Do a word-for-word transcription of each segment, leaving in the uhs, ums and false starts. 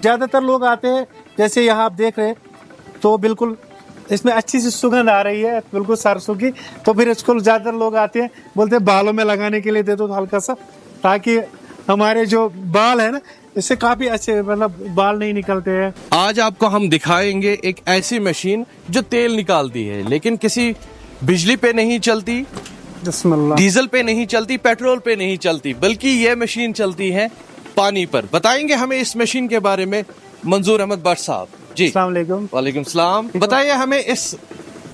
ज़्यादातर लोग आते हैं, जैसे यहाँ आप देख रहे हैं, तो बिल्कुल इसमें अच्छी सी सुगंध आ रही है, बिल्कुल सरसों की। तो फिर इसको ज़्यादातर लोग आते हैं, बोलते हैं, "बालों में लगाने के लिए दे दो हल्का सा, ताकि हमारे जो बाल है ना, इससे काफ़ी अच्छे, मतलब, बाल नहीं निकलते हैं।" आज आपको हम दिखाएंगे एक ऐसी मशीन जो तेल निकालती है, लेकिन किसी बिजली पे नहीं चलती, बिस्मिल्लाह। डीजल पे नहीं चलती, पेट्रोल पे नहीं चलती, बल्कि ये मशीन चलती है पानी पर। बताएंगे हमें इस मशीन के बारे में मंजूर अहमद भट्ट साहब। जी, अस्सलाम वालेकुम। वालेकुम सलाम। बताइए हमें इस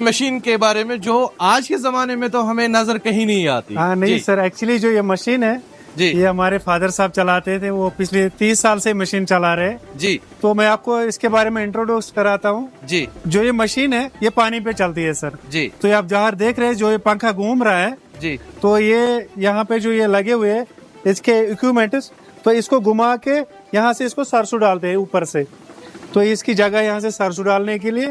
मशीन के बारे में, जो आज के जमाने में तो हमें नजर कहीं नहीं आती। हाँ, नहीं जी, सर, एक्चुअली जो ये मशीन है, जी, ये हमारे फादर साहब चलाते थे, वो पिछले तीस साल से मशीन चला रहे हैं। जी, तो मैं आपको इसके बारे में इंट्रोड्यूस कराता हूँ। जी, जो ये मशीन है, ये पानी पे चलती है सर। जी, तो ये आप जहाँ देख रहे हैं, जो ये पंखा घूम रहा है, जी, तो ये यहाँ पे जो ये लगे हुए हैं इसके इक्विपमेंट्स, तो इसको घुमा के यहाँ से इसको सरसों डालते हैं ऊपर से। तो इसकी जगह यहाँ से सरसों डालने के लिए,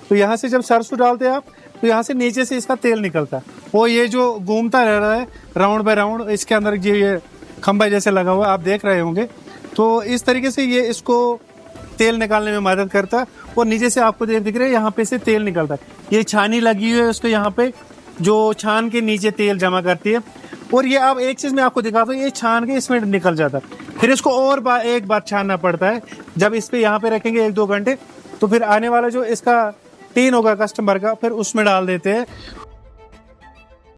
तो यहाँ से जब सरसों डालते हैं आप, तो यहाँ से नीचे से इसका तेल निकलता है। वो ये जो घूमता रह रहा है राउंड बाय राउंड, इसके अंदर जो ये खंभा जैसे लगा हुआ है, आप देख रहे होंगे, तो इस तरीके से ये इसको तेल निकालने में मदद करता है। और नीचे से आपको देख दिख रहे हैं, यहाँ पे से तेल निकलता है। ये छानी लगी हुई है, उसको यहाँ पे जो छान के नीचे तेल जमा करती है। और ये आप एक चीज़ मैं आपको दिखाता हूँ, ये छान के इसमें निकल जाता है, फिर इसको और बा, एक बार छानना पड़ता है। जब इस पे यहाँ पे रखेंगे एक दो घंटे, तो फिर आने वाला जो इसका टीन होगा कस्टमर का, फिर उसमें डाल देते हैं।